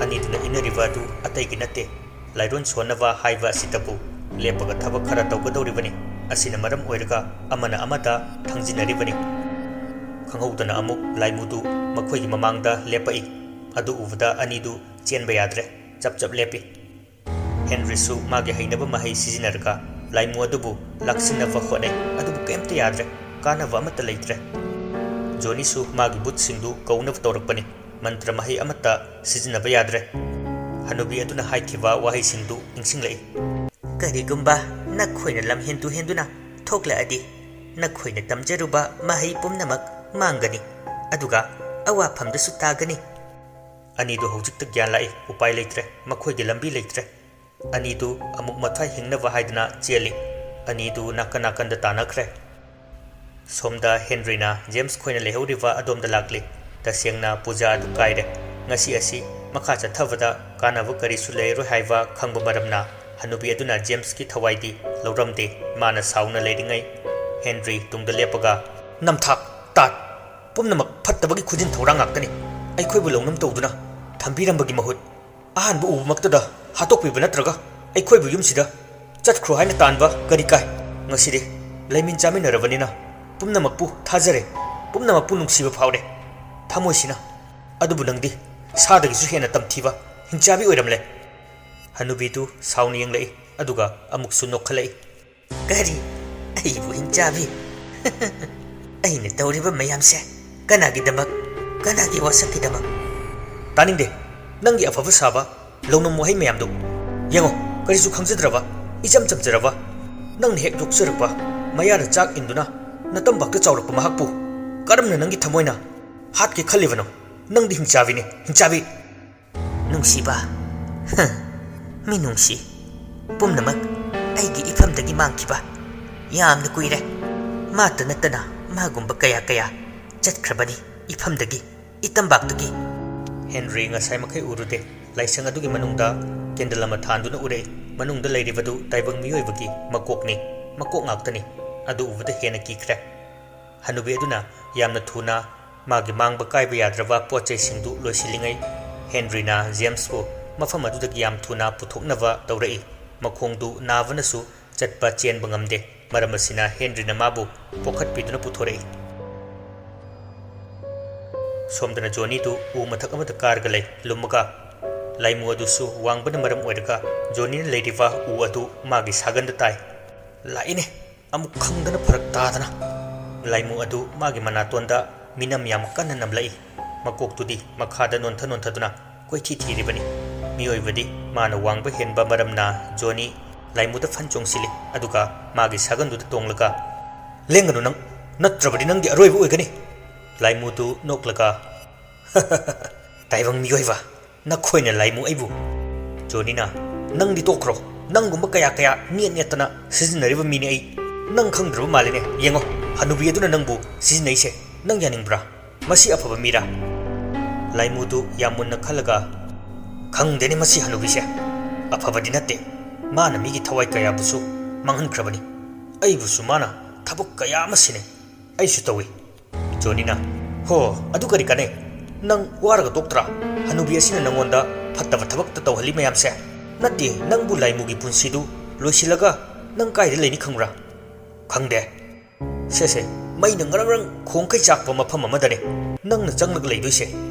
ꯑꯅꯤꯗꯨꯅ ꯏꯟꯅꯔꯤꯕ ꯑꯗꯨ ꯑꯇꯩꯒꯤ ꯅꯠꯇꯦ꯫ ꯂꯥꯏꯔꯣꯟ ꯁꯣꯟꯅꯕ ꯍꯥꯏꯕ ꯑꯁꯤꯇꯕꯨ ꯂꯦꯞꯄꯒ ꯊꯕꯛ ꯈꯔ ꯇꯧꯒꯗꯧꯔꯤꯕꯅꯤ꯫ ꯑꯁꯤꯅ ꯃꯔꯝ ꯑꯣꯏꯔꯒ ꯑꯃꯅ ꯑꯃꯗ ꯊꯥꯡꯖꯤꯟꯅꯔꯤꯕꯅꯤ꯫ ꯈꯪꯍꯧꯗꯅ ꯑꯃꯨꯛ ꯂꯥꯏꯃꯨꯗꯨ ꯃꯈꯣꯏꯒꯤ ꯃꯃꯥꯡꯗ ꯂꯦꯞꯄꯛꯏ꯫ ꯑꯗꯨ ꯎꯕꯗ ꯑꯅꯤꯗꯨ ꯆꯦꯟꯕ ꯌꯥꯗ꯭ꯔꯦ꯫ ꯆꯞ ꯆꯞ ꯂꯦꯞꯄꯤ꯫ ꯍꯦꯟꯔꯤꯁꯨ ꯃꯥꯒꯤ ꯍꯩꯅꯕ ꯃꯍꯩ ꯁꯤꯖꯤꯟꯅꯔꯒ ꯂꯥꯏꯃꯨ ꯑꯗꯨꯕꯨ ꯂꯥꯛꯁꯤꯟꯅꯕ ꯍꯣꯠꯅꯩ, ꯑꯗꯨꯕꯨ ꯀꯔꯤꯝꯇ ꯌꯥꯗ꯭ꯔꯦ, ꯀꯥꯟꯅꯕ ꯑꯃꯠꯇ ꯂꯩꯇ꯭ꯔꯦ꯫ ꯖꯣꯅꯤꯁꯨ ꯃꯥꯒꯤ ꯕꯨꯠꯁꯤꯡꯗꯨ ꯀꯧꯅꯕ ꯇꯧꯔꯛꯄꯅꯤ, ꯃꯟꯇ꯭ꯔ ꯃꯍꯩ ꯑꯃꯠꯇ ꯁꯤꯖꯤꯟꯅꯕ ꯌꯥꯗ꯭ꯔꯦ꯫ ꯍꯅꯨꯕꯤ ꯑꯗꯨꯅ ꯍꯥꯏꯈꯤꯕ ꯋꯥꯍꯩꯁꯤꯡꯗꯨ ꯅꯤꯡꯁꯤꯡꯂꯛꯏ꯫ "ꯀꯔꯤꯒꯨꯝꯕ ꯅꯈꯣꯏꯅ ꯂꯝ ꯍꯦꯟꯗꯨ ꯍꯦꯟꯗꯨꯅ ꯊꯣꯛꯂꯛꯑꯗꯤ, ꯅꯈꯣꯏꯅ ꯇꯝꯖꯔꯨꯕ ꯃꯍꯩ ꯄꯨꯝꯅꯃꯛ ꯃꯥꯡꯒꯅꯤ, ꯑꯗꯨꯒ ꯑꯋꯥꯐꯝꯗꯁꯨ ꯇꯥꯒꯅꯤ꯫" ꯑꯅꯤꯗꯨ ꯍꯧꯖꯤꯛꯇ ꯒ꯭ꯌꯥꯟ ꯂꯥꯛꯏ꯫ ꯎꯄꯥꯏ ꯂꯩꯇ꯭ꯔꯦ, ꯃꯈꯣꯏꯒꯤ ꯂꯝꯕꯤ ꯂꯩꯇ꯭ꯔꯦ꯫ ꯑꯅꯤꯗꯨ ꯑꯃꯨꯛ ꯃꯊ꯭ꯋꯥꯏ ꯍꯤꯡꯅꯕ ꯍꯥꯏꯗꯅ ꯆꯦꯜꯂꯤ꯫ ꯑꯅꯤꯗꯨ ꯅꯥꯀꯟ ꯅꯥꯀꯟꯗ ꯇꯥꯟꯅꯈ꯭ꯔꯦ꯫ ꯁꯣꯝꯗ ꯍꯦꯟꯔꯤꯅ ꯖꯦꯝꯁ ꯈꯣꯏꯅ ꯂꯩꯍꯧꯔꯤꯕ ꯑꯗꯣꯝꯗ ꯂꯥꯛꯂꯤ꯫ ꯇꯁꯦꯡꯅ ꯄꯨꯖꯥ ꯑꯗꯨ ꯀꯥꯏꯔꯦ꯫ ꯉꯁꯤ ꯑꯁꯤ ꯃꯈꯥ ꯆꯠꯊꯕꯗ ꯀꯥꯟꯅꯕ ꯀꯔꯤꯁꯨ ꯂꯩꯔꯣꯏ ꯍꯥꯏꯕ ꯈꯪꯕ ꯃꯔꯝꯅ ꯍꯅꯨꯕꯤ ꯑꯗꯨꯅ ꯖꯦꯝꯁꯀꯤ ꯊꯋꯥꯏꯗꯤ ꯂꯧꯔꯝꯗꯦ꯫ ꯃꯥꯅ ꯁꯥꯎꯅ ꯂꯩꯔꯤꯉꯩ ꯍꯦꯟꯔꯤ ꯇꯨꯡꯗ ꯂꯦꯞꯄꯒ, "ꯅꯝꯊꯥꯛ, ꯇꯥꯠ, ꯄꯨꯝꯅꯃꯛ ꯐꯠꯇꯕꯒꯤ ꯈꯨꯖꯤꯟ ꯊꯧꯔꯥꯡ ꯉꯥꯛꯇꯅꯤ꯫ ꯑꯩꯈꯣꯏꯕꯨ ꯂꯧꯅꯝ ꯇꯧꯗꯨꯅ ꯊꯝꯕꯤꯔꯝꯕꯒꯤ ꯃꯍꯨꯠ ꯑꯍꯥꯟꯕ ꯎꯕꯃꯛꯇꯗ ꯍꯥꯠꯇꯣꯛꯄꯤꯕ ꯅꯠꯇ꯭ꯔꯒ ꯑꯩꯈꯣꯏꯕꯨ ꯌꯨꯝꯁꯤꯗ ꯆꯠꯈ꯭ꯔꯣ ꯍꯥꯏꯅ ꯇꯥꯟꯕ ꯀꯔꯤ ꯀꯥꯏ? ꯉꯁꯤꯗꯤ ꯂꯩꯃꯤꯟ ꯆꯥꯃꯤꯟꯅꯔꯕꯅꯤꯅ ꯄꯨꯝꯅꯃꯛꯄꯨ ꯊꯥꯖꯔꯦ, ꯄꯨꯝꯅꯃꯛꯄꯨ ꯅꯨꯡꯁꯤꯕ ꯐꯥꯎꯔꯦ ꯊꯃꯣꯏꯁꯤꯅ꯫ ꯑꯗꯨꯕꯨ ꯅꯪꯗꯤ ꯁꯥꯗꯒꯤꯁꯨ ꯍꯦꯟꯅ ꯇꯝꯊꯤꯕ ꯍꯤꯡꯆꯥꯕꯤ ꯑꯣꯏꯔꯝꯂꯦ꯫" ꯍꯅꯨꯕꯤꯗꯨ ꯁꯥꯎꯅ ꯌꯦꯡꯂꯛꯏ, ꯑꯗꯨꯒ ꯑꯃꯨꯛꯁꯨ ꯅꯣꯛꯈꯠꯂꯛꯏ꯫ "ꯀꯔꯤ? ꯑꯩꯕꯨ ꯍꯤꯡꯆꯥꯕꯤ? ꯑꯩꯅ ꯇꯧꯔꯤꯕ ꯃꯌꯥꯝꯁꯦ ꯀꯅꯥꯒꯤꯗꯃꯛ? ꯀꯅꯥꯒꯤ ꯋꯥꯁꯛꯀꯤꯗꯃꯛ?" "ꯇꯥꯅꯤꯡꯗꯦ ꯅꯪꯒꯤ ꯑꯐꯕ ꯁꯥꯕ ꯂꯧꯅꯝ ꯋꯥꯍꯩ ꯃꯌꯥꯝꯗꯨ꯫ ꯌꯦꯡꯉꯣ, ꯀꯔꯤꯁꯨ ꯈꯪꯖꯗ꯭ꯔꯕ, ꯏꯆꯝ ꯆꯝꯖꯔꯕ, ꯅꯪꯅ ꯍꯦꯛ ꯌꯣꯛꯆꯔꯛꯄ ꯃꯌꯥꯗ ꯆꯥꯛ ꯏꯟꯗꯨꯅ ꯅꯇꯝꯄꯥꯛꯇ ꯆꯥꯎꯔꯛꯄ ꯃꯍꯥꯛꯄꯨ ꯀꯔꯝꯅ ꯅꯪꯒꯤ ꯊꯃꯣꯏꯅ ꯍꯥꯠꯀꯦ ꯈꯜꯂꯤꯕꯅꯣ? ꯅꯪꯗꯤ ꯍꯤꯡꯆꯥꯕꯤꯅꯤ, ꯍꯤꯡꯆꯥꯕꯤ!" "ꯅꯨꯡꯁꯤꯕ, ꯍ, ꯃꯤꯅꯨꯡꯁꯤ ꯄꯨꯝꯅꯃꯛ ꯑꯩꯒꯤ ꯏꯐꯝꯗꯒꯤ ꯃꯥꯡꯈꯤꯕ ꯌꯥꯝꯅ ꯀꯨꯏꯔꯦ꯫ ꯃꯥꯇ ꯅꯠꯇꯅ ꯃꯥꯒꯨꯝꯕ ꯀꯌꯥ ꯀꯌꯥ ꯆꯠꯈ꯭ꯔꯕꯅꯤ ꯏꯐꯝꯗꯒꯤ, ꯏꯇꯝꯄꯥꯛꯇꯒꯤ꯫" ꯍꯦꯟꯔꯤ ꯉꯁꯥꯏ ꯃꯈꯩ ꯎꯔꯨꯗꯦ꯫ ꯂꯥꯏꯁꯪ ꯑꯗꯨꯒꯤ ꯃꯅꯨꯡꯗ ꯀꯦꯟꯗꯜ ꯑꯃ ꯊꯥꯟꯗꯨꯅ ꯎꯔꯛꯏ꯫ ꯃꯅꯨꯡꯗ ꯂꯩꯔꯤꯕꯗꯨ ꯇꯥꯏꯕꯪ ꯃꯤꯑꯣꯏꯕꯒꯤ ꯃꯀꯣꯛꯅꯤ, ꯃꯀꯣꯛ ꯉꯥꯛꯇꯅꯤ꯫ ꯑꯗꯨ ꯎꯕꯗ ꯍꯦꯟꯅ ꯀꯤꯈ꯭ꯔꯦ꯫ ꯍꯅꯨꯕꯤ ꯑꯗꯨꯅ ꯌꯥꯝꯅ ꯊꯨꯅ ꯃꯥꯒꯤ ꯃꯥꯡꯕ ꯀꯥꯏꯕ ꯌꯥꯗ꯭ꯔꯕ ꯄꯣꯠ ꯆꯩꯁꯤꯡꯗꯨ ꯂꯣꯏꯁꯤꯜꯂꯤꯉꯩ, ꯍꯦꯟꯔꯤꯅ ꯖꯦꯝꯁꯄꯨ ꯃꯐꯝ ꯑꯗꯨꯗꯒꯤ ꯌꯥꯝ ꯊꯨꯅ ꯄꯨꯊꯣꯛꯅꯕ ꯇꯧꯔꯛꯏ꯫ ꯃꯈꯣꯡꯗꯨ ꯅꯥꯕꯅꯁꯨ ꯆꯠꯄ ꯆꯦꯟꯕ ꯉꯝꯗꯦ꯫ ꯃꯔꯝ ꯑꯁꯤꯅ ꯍꯦꯟꯔꯤꯅ ꯃꯥꯕꯨ ꯄꯣꯈꯠꯄꯤꯗꯨꯅ ꯄꯨꯊꯣꯔꯛꯏ꯫ ꯁꯣꯝꯗꯅ ꯖꯣꯅꯤꯗꯨ ꯎ ꯃꯊꯛ ꯑꯃꯗ ꯀꯥꯔꯒ ꯂꯩ, ꯂꯨꯝꯃꯒ꯫ ꯂꯥꯏꯃꯨ ꯑꯗꯨꯁꯨ ꯋꯥꯡꯕꯅ ꯃꯔꯝ ꯑꯣꯏꯔꯒ ꯖꯣꯅꯤꯅ ꯂꯩꯔꯤꯕ ꯎ ꯑꯗꯨ ꯃꯥꯒꯤ ꯁꯥꯒꯟꯗ ꯇꯥꯏ꯫ "ꯂꯥꯛꯏꯅꯦ, ꯑꯃꯨꯛ ꯈꯪꯗꯅ ꯐꯔꯛ ꯇꯥꯗꯅ!" ꯂꯥꯏꯃꯨ ꯑꯗꯨ ꯃꯥꯒꯤ ꯃꯅꯥꯇꯣꯟꯗ ꯃꯤꯅꯝ ꯌꯥꯝ ꯀꯟꯅ ꯅꯝꯂꯛꯏ꯫ ꯃꯀꯣꯛꯇꯨꯗꯤ ꯃꯈꯥꯗ ꯅꯣꯟꯊ ꯅꯣꯟꯊꯗꯨꯅ ꯀꯣꯏꯊꯤ ꯊꯤꯔꯤꯕꯅꯤ꯫ ꯃꯤꯑꯣꯏꯕꯗꯤ ꯃꯥꯅ ꯋꯥꯡꯕ ꯍꯦꯟꯕ ꯃꯔꯝꯅ ꯖꯣꯅꯤ ꯂꯥꯏꯃꯨꯗ ꯐꯟ ꯆꯣꯡꯁꯤꯜꯂꯤ, ꯑꯗꯨꯒ ꯃꯥꯒꯤ ꯁꯥꯒꯟꯗꯨꯗ ꯇꯣꯡꯂꯒ, "ꯂꯦꯡꯒꯅꯨ ꯅꯪ, ꯅꯠꯇ꯭ꯔꯕꯗꯤ ꯅꯪꯒꯤ ꯑꯔꯣꯏꯕ ꯑꯣꯏꯒꯅꯤ!" ꯂꯥꯏꯃꯨꯗꯨ ꯅꯣꯛꯂꯒ, "ꯇꯥꯏꯕꯪ ꯃꯤꯑꯣꯏꯕ, ꯅꯈꯣꯏꯅ ꯂꯥꯏꯃꯨ ꯑꯩꯕꯨ?" ꯖꯣꯅꯤꯅ, "ꯅꯪꯗꯤ ꯇꯣꯛꯈ꯭ꯔꯣ, ꯅꯪꯒꯨꯝꯕ ꯀꯌꯥ ꯀꯌꯥ ꯅꯦꯠ ꯅꯦꯠꯇꯅ ꯁꯤꯖꯤꯟꯅꯔꯤꯕ ꯃꯤꯅꯤ ꯑꯩ꯫ ꯅꯪ ꯈꯪꯗ꯭ꯔꯕ ꯃꯥꯜꯂꯤꯅꯦ, ꯌꯦꯡꯉꯣ, ꯍꯅꯨꯕꯤ ꯑꯗꯨꯅ ꯅꯪꯕꯨ ꯁꯤꯖꯤꯟꯅꯩꯁꯦ, ꯅꯪ ꯌꯥꯅꯤꯡꯕ꯭ꯔꯥ? ꯃꯁꯤ ꯑꯐꯕ ꯃꯤꯔꯥ?" ꯂꯥꯏꯃꯨꯗꯨ ꯌꯥꯝ ꯃꯨꯟꯅ ꯈꯜꯂꯒ, "ꯈꯪꯗꯦꯅꯦ ꯃꯁꯤ ꯍꯅꯨꯕꯤꯁꯦ꯫ ꯑꯐꯕꯗꯤ ꯅꯠꯇꯦ꯫ ꯃꯥꯅ ꯃꯤꯒꯤ ꯊꯋꯥꯏ ꯀꯌꯥꯕꯨꯁꯨ ꯃꯥꯡꯍꯟꯈ꯭ꯔꯕꯅꯤ꯫ ꯑꯩꯕꯨꯁꯨ ꯃꯥꯅ ꯊꯕꯛ ꯀꯌꯥ ꯑꯃ ꯁꯤꯟꯅꯩ꯫ ꯑꯩꯁꯨ ꯇꯧꯏ꯫" ꯖꯣꯅꯤꯅ, "ꯍꯣ, ꯑꯗꯨ ꯀꯔꯤ ꯀꯥꯟꯅꯩ? ꯅꯪ ꯋꯥꯔꯒ ꯇꯣꯛꯇ꯭ꯔꯥ? ꯍꯅꯨꯕꯤ ꯑꯁꯤꯅ ꯅꯪꯉꯣꯟꯗ ꯐꯠꯇꯕ ꯊꯕꯛꯇ ꯇꯧꯍꯜꯂꯤ ꯃꯌꯥꯝꯁꯦ꯫ ꯅꯠꯇꯦ, ꯅꯪꯕꯨ ꯂꯥꯏꯃꯨꯒꯤ ꯄꯨꯟꯁꯤꯗꯨ ꯂꯣꯏꯁꯤꯜꯂꯒ ꯅꯪ ꯀꯥꯏꯗ ꯂꯩꯅꯤ ꯈꯪꯕ꯭ꯔꯥ?" "ꯈꯪꯗꯦ꯫" "ꯁꯦ ꯁꯦ, ꯃꯩꯅ ꯉꯔꯪ ꯉꯔꯪ ꯈꯣꯡꯈꯩ ꯆꯥꯛꯄ ꯃꯐꯝ ꯑꯃꯗꯅꯦ ꯅꯪꯅ ꯆꯪꯂꯒ ꯂꯩꯗꯣꯏꯁꯦ꯫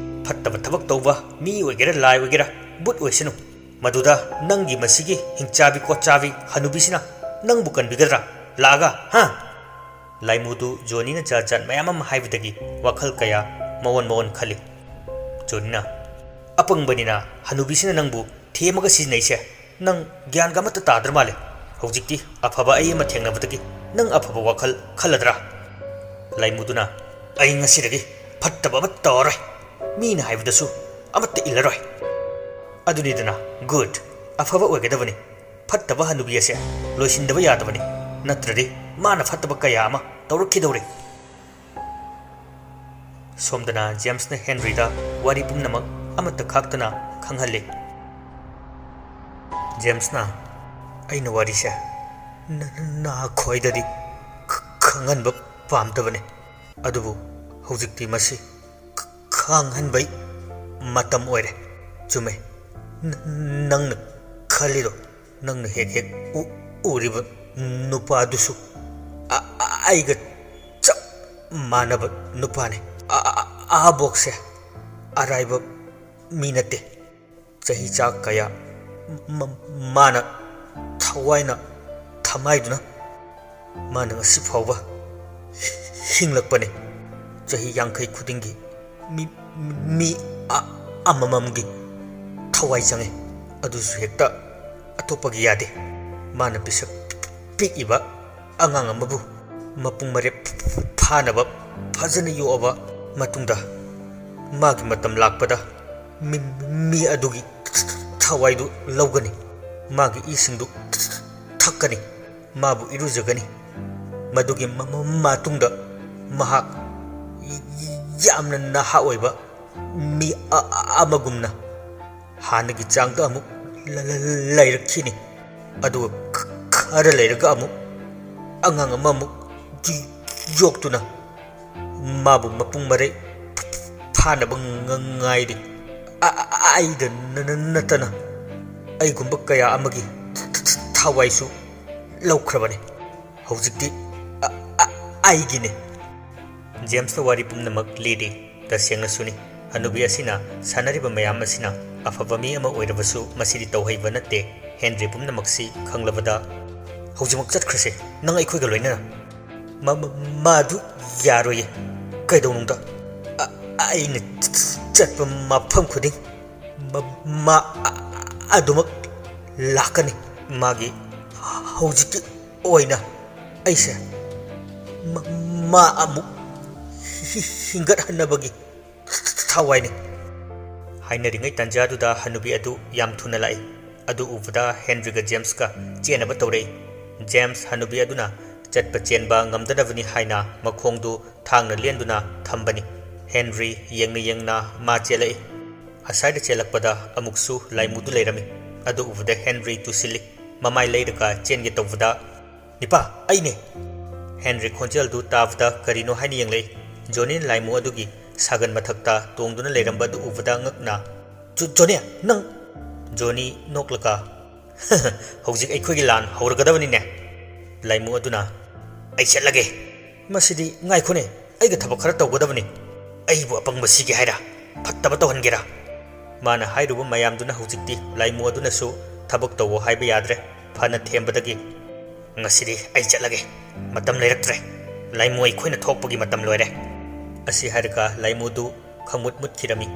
ꯐꯠꯇꯕ ꯊꯕꯛ ꯇꯧꯕ ꯃꯤ ꯑꯣꯏꯒꯦꯔꯥ, ꯂꯥꯏ ꯑꯣꯏꯒꯦꯔꯥ, ꯕꯨꯠ ꯑꯣꯏꯁꯅꯨ꯫ ꯃꯗꯨꯗ ꯅꯪꯒꯤ ꯃꯁꯤꯒꯤ ꯍꯤꯡꯆꯥꯕꯤ ꯀꯣꯠꯆꯥꯕꯤ ꯍꯅꯨꯕꯤꯁꯤꯅ ꯅꯪꯕꯨ ꯀꯟꯕꯤꯒꯗ꯭ꯔꯥ? ꯂꯥꯛꯑꯒ, ꯍꯥ?" ꯂꯥꯏꯃꯨꯗꯨ ꯖꯣꯅꯤꯅ ꯖꯥꯠ ꯖꯥꯠ ꯃꯌꯥꯝ ꯑꯃ ꯍꯥꯏꯕꯗꯒꯤ ꯋꯥꯈꯜ ꯀꯌꯥ ꯃꯑꯣꯟ ꯃꯑꯣꯟ ꯈꯜꯂꯤ꯫ ꯖꯣꯅꯤꯅ, "ꯑꯄꯪꯕꯅꯤꯅ ꯍꯅꯨꯕꯤꯁꯤꯅ ꯅꯪꯕꯨ ꯊꯦꯝꯃꯒ ꯁꯤꯖꯤꯟꯅꯩꯁꯦ꯫ ꯅꯪ ꯒ꯭ꯌꯥꯟꯒ ꯑꯃꯠꯇ ꯇꯥꯗ꯭ꯔ ꯃꯥꯜꯂꯦ꯫ ꯍꯧꯖꯤꯛꯇꯤ ꯑꯐꯕ ꯑꯩ ꯑꯃ ꯊꯦꯡꯅꯕꯗꯒꯤ ꯅꯪ ꯑꯐꯕ ꯋꯥꯈꯜ ꯈꯜꯂꯗ꯭ꯔꯥ?" ꯂꯥꯏꯃꯨꯗꯨꯅ, "ꯑꯩ ꯉꯁꯤꯗꯒꯤ ꯐꯠꯇꯕ ꯑꯃꯠꯇ ꯇꯧꯔꯔꯣꯏ꯫ ꯃꯤꯅ ꯍꯥꯏꯕꯗꯁꯨ ꯑꯃꯠꯇ ꯏꯜꯂꯔꯣꯏ꯫ ꯑꯗꯨꯅꯤꯗꯅ, ꯒꯨꯗ, ꯑꯐꯕ ꯑꯣꯏꯒꯗꯕꯅꯤ꯫ ꯐꯠꯇꯕ ꯍꯅꯨꯕꯤ ꯑꯁꯦ ꯂꯣꯏꯁꯤꯟꯗꯕ ꯌꯥꯗꯕꯅꯤ, ꯅꯠꯇ꯭ꯔꯗꯤ ꯃꯥꯅ ꯐꯠꯇꯕ ꯀꯌꯥ ꯑꯃ ꯇꯧꯔꯛꯈꯤꯗꯧꯔꯤ꯫" ꯁꯣꯝꯗꯅ ꯖꯦꯝꯁꯅ ꯍꯦꯟꯔꯤꯗ ꯋꯥꯔꯤ ꯄꯨꯝꯅꯃꯛ ꯑꯃꯠꯇ ꯈꯥꯛꯇꯅ ꯈꯪꯍꯜꯂꯤ꯫ ꯖꯦꯝꯁꯅ, "ꯑꯩꯅ ꯋꯥꯔꯤꯁꯦ ꯅ-, ꯅ-, ꯅꯈꯣꯏꯗꯗꯤ ꯈ-, ꯈꯪꯍꯟꯕ ꯄꯥꯝꯗꯕꯅꯤ, ꯑꯗꯨꯕꯨ ꯍꯧꯖꯤꯛꯇꯤ ꯃꯁꯤ ꯈ-, ꯈꯪꯍꯟꯕꯩ ꯃꯇꯝ ꯑꯣꯏꯔꯦ꯫ ꯆꯨꯝꯃꯦ, ꯅ-, ꯅꯪꯅ ꯈꯜꯂꯤꯗꯣ꯫ ꯅꯪꯅ ꯍꯦꯛ ꯍꯦꯛ ꯎ-, ꯎꯔꯤꯕ ꯅꯨꯄꯥꯗꯨꯁꯨ ꯑ-, ꯑ-, ꯑꯩꯒ ꯆꯞ ꯃꯥꯟꯅꯕ ꯅꯨꯄꯥꯅꯤ꯫ ꯑ-, ꯑ-, ꯑ-, ꯑꯥꯕꯣꯛꯁꯦ ꯑꯔꯥꯏꯕ ꯃꯤ ꯅꯠꯇꯦ꯫ ꯆꯍꯤ ꯆꯥ ꯀꯌꯥ ꯃ-, ꯃꯥꯅ ꯊꯋꯥꯏꯅ ꯊꯃꯥꯏꯗꯨꯅ ꯃꯥꯅ ꯉꯁꯤ ꯐꯥꯎꯕ ꯍꯤꯡꯂꯛꯄꯅꯤ꯫ ꯆꯍꯤ ꯌꯥꯡꯈꯩ ꯈꯨꯗꯤꯡꯒꯤ ꯃꯤ, ꯃꯤ ꯑ-, ꯑꯃꯃꯝꯒꯤ ꯊꯋꯥꯏ ꯆꯪꯉꯤ, ꯑꯗꯨꯁꯨ ꯍꯦꯛꯇ ꯑꯇꯣꯞꯄꯒꯤ ꯌꯥꯗꯦ꯫ ꯃꯥꯅ ꯄꯤꯁꯛ ꯄꯤꯛꯏꯕ ꯑꯉꯥꯡ ꯑꯃꯕꯨ ꯃꯄꯨꯡ ꯃꯔꯦꯞ ꯐꯥꯅꯕ ꯐꯖꯅ ꯌꯣꯛꯑꯕ ꯃꯇꯨꯡꯗ, ꯃꯥꯒꯤ ꯃꯇꯝ ꯂꯥꯛꯄꯗ ꯃꯤ, ꯃꯤ ꯑꯗꯨꯒꯤ ꯊꯋꯥꯏꯗꯨ ꯂꯧꯒꯅꯤ, ꯃꯥꯒꯤ ꯏꯁꯤꯡꯗꯨ ꯊꯛꯀꯅꯤ, ꯃꯥꯕꯨ ꯏꯔꯨꯖꯒꯅꯤ꯫ ꯃꯗꯨꯒꯤ ꯃ-, ꯃ-, ꯃꯇꯨꯡꯗ ꯃꯍꯥꯛ ꯌꯥꯝꯅ ꯅꯍꯥ ꯑꯣꯏꯕ ꯃꯤ ꯑ-, ꯑ-, ꯑꯃꯒꯨꯝꯅ ꯍꯥꯟꯅꯒꯤ ꯆꯥꯡꯗ ꯑꯃꯨꯛ ꯂ- ꯂ- ꯂꯩꯔꯛꯈꯤꯅꯤ꯫ ꯑꯗꯨꯒ ꯈ- ꯈꯔ ꯂꯩꯔꯒ ꯑꯃꯨꯛ ꯑꯉꯥꯡ ꯑꯃꯃꯨꯛ ꯌꯣꯛꯇꯨꯅ ꯃꯥꯕꯨ ꯃꯄꯨꯡ ꯃꯔꯩ ꯐꯥꯅꯕ ꯉ- ꯉꯥꯏꯔꯤ꯫ ꯑ- ꯑ- ꯑꯩꯗ ꯅ- ꯅ- ꯅꯠꯇꯅ ꯑꯩꯒꯨꯝꯕ ꯀꯌꯥ ꯑꯃꯒꯤ ꯊ- ꯊ- ꯊꯋꯥꯏꯁꯨ ꯂꯧꯈ꯭ꯔꯕꯅꯤ꯫ ꯍꯧꯖꯤꯛꯇꯤ ꯑ- ꯑ- ꯑꯩꯒꯤꯅꯤ꯫ ꯖꯦꯝꯁꯇ ꯋꯥꯔꯤ ꯄꯨꯝꯅꯃꯛ ꯂꯤꯔꯤ꯫ ꯇꯁꯦꯡꯅꯁꯨꯅꯤ, ꯍꯅꯨꯕꯤ ꯑꯁꯤꯅ ꯁꯥꯟꯅꯔꯤꯕ ꯃꯌꯥꯝ ꯑꯁꯤꯅ ꯑꯐꯕ ꯃꯤ ꯑꯃ ꯑꯣꯏꯔꯕꯁꯨ ꯃꯁꯤꯗꯤ ꯇꯧꯍꯩꯕ ꯅꯠꯇꯦ꯫ ꯍꯦꯟꯔꯤ ꯄꯨꯝꯅꯃꯛꯁꯤ ꯈꯪꯂꯕꯗ, "ꯍꯧꯖꯤꯛꯃꯛ ꯆꯠꯈ꯭ꯔꯁꯦ, ꯅꯪ ꯑꯩꯈꯣꯏꯒ ꯂꯣꯏꯅꯅ꯫" "ꯃ- ꯃ- ꯃꯗꯨ ꯌꯥꯔꯣꯏꯌꯦ꯫" "ꯀꯩꯗꯧꯅꯨꯡꯗ? ꯑ- ꯑꯩꯅ ꯆ- ꯆ- ꯆꯠꯄ ꯃꯐꯝ ꯈꯨꯗꯤꯡ ꯃ- ꯃꯥ ꯑ- ꯑꯗꯨꯃꯛ ꯂꯥꯛꯀꯅꯤ꯫ ꯃꯥꯒꯤ ꯍꯧꯖꯤꯛꯀꯤ ꯑꯣꯏꯅ ꯑꯩꯁꯦ ꯃ- ꯃꯥ ꯑꯃꯨꯛ ꯍꯤ- ꯍꯤꯡꯒꯠꯍꯟꯅꯕꯒꯤ ꯊꯋꯥꯏꯅꯤ꯫" ꯍꯥꯏꯅꯔꯤꯉꯩ ꯇꯥꯟꯖꯥꯗꯨꯗ ꯍꯅꯨꯕꯤ ꯑꯗꯨ ꯌꯥꯝ ꯊꯨꯅ ꯂꯥꯛꯏ꯫ ꯑꯗꯨ ꯎꯕꯗ ꯍꯦꯟꯔꯤꯒ ꯖꯦꯝꯁꯀ ꯆꯦꯟꯅꯕ ꯇꯧꯔꯛꯏ꯫ ꯖꯦꯝꯁ ꯍꯅꯨꯕꯤ ꯑꯗꯨꯅ ꯆꯠꯄ ꯆꯦꯟꯕ ꯉꯝꯗꯅꯕꯅꯤ ꯍꯥꯏꯅ ꯃꯈꯣꯡꯗꯨ ꯊꯥꯡꯅ ꯂꯦꯟꯗꯨꯅ ꯊꯝꯕꯅꯤ꯫ ꯍꯦꯟꯔꯤ ꯌꯦꯡꯅ ꯌꯦꯡꯅ ꯃꯥ ꯆꯦꯜꯂꯛꯏ꯫ ꯑꯁꯥꯏꯗ ꯆꯦꯜꯂꯛꯄꯗ ꯑꯃꯨꯛꯁꯨ ꯂꯥꯏꯃꯨꯗꯨ ꯂꯩꯔꯝꯃꯤ꯫ ꯑꯗꯨ ꯎꯕꯗ ꯍꯦꯟꯔꯤ ꯇꯨꯁꯤꯜꯂꯤ꯫ ꯃꯃꯥꯏ ꯂꯩꯔꯒ ꯆꯦꯟꯒꯦ ꯇꯧꯕꯗ, "ꯅꯤꯄꯥ, ꯑꯩꯅꯦ!" ꯍꯦꯟꯔꯤ ꯈꯣꯟꯖꯦꯜꯗꯨ ꯇꯥꯕꯗ ꯀꯔꯤꯅꯣ ꯍꯥꯏꯅ ꯌꯦꯡꯂꯛꯏ꯫ ꯖꯣꯅꯤꯅ ꯂꯥꯏꯃꯨ ꯑꯗꯨꯒꯤ ꯁꯥꯒꯟ ꯃꯊꯛꯇ ꯇꯣꯡꯗꯨꯅ ꯂꯩꯔꯝꯕ ꯑꯗꯨ ꯎꯕꯗ ꯉꯛꯅ, "ꯖꯣ-, ꯖꯣꯅꯤ, ꯅꯪ?" ꯖꯣꯅꯤ ꯅꯣꯛꯂꯒ, "ꯍꯧꯖꯤꯛ ꯑꯩꯈꯣꯏꯒꯤ ꯂꯥꯟ ꯍꯧꯔꯒꯗꯕꯅꯤꯅꯦ꯫" ꯂꯥꯏꯃꯨ ꯑꯗꯨꯅ, "ꯑꯩ ꯆꯠꯂꯒꯦ꯫" "ꯃꯁꯤꯗꯤ ꯉꯥꯏꯈꯣꯅꯦ, ꯑꯩꯒ ꯊꯕꯛ ꯈꯔ ꯇꯧꯒꯗꯕꯅꯤ꯫" "ꯑꯩꯕꯨ ꯑꯄꯪꯕ ꯁꯤꯒꯦ ꯍꯥꯏꯔ? ꯐꯠꯇꯕ ꯇꯧꯍꯟꯒꯦꯔꯥ?" ꯃꯥꯅ ꯍꯥꯏꯔꯨꯕ ꯃꯌꯥꯝꯗꯨꯅ ꯍꯧꯖꯤꯛꯇꯤ ꯂꯥꯏꯃꯨ ꯑꯗꯨꯅꯁꯨ ꯊꯕꯛ ꯇꯧꯋꯣ ꯍꯥꯏꯕ ꯌꯥꯗ꯭ꯔꯦ꯫ ꯐꯅ ꯊꯦꯝꯕꯗꯒꯤ, "ꯉꯁꯤꯗꯤ ꯑꯩ ꯆꯠꯂꯒꯦ꯫ ꯃꯇꯝ ꯂꯩꯔꯛꯇ꯭ꯔꯦ꯫ ꯂꯥꯏꯃꯨ ꯑꯩꯈꯣꯏꯅ ꯊꯣꯛꯄꯒꯤ ꯃꯇꯝ ꯂꯣꯏꯔꯦ꯫" ꯑꯁꯤ ꯍꯥꯏꯔꯒ ꯂꯥꯏꯃꯨꯗꯨ ꯈꯪꯃꯨꯠ ꯃꯨꯠꯈꯤꯔꯝꯃꯤ꯫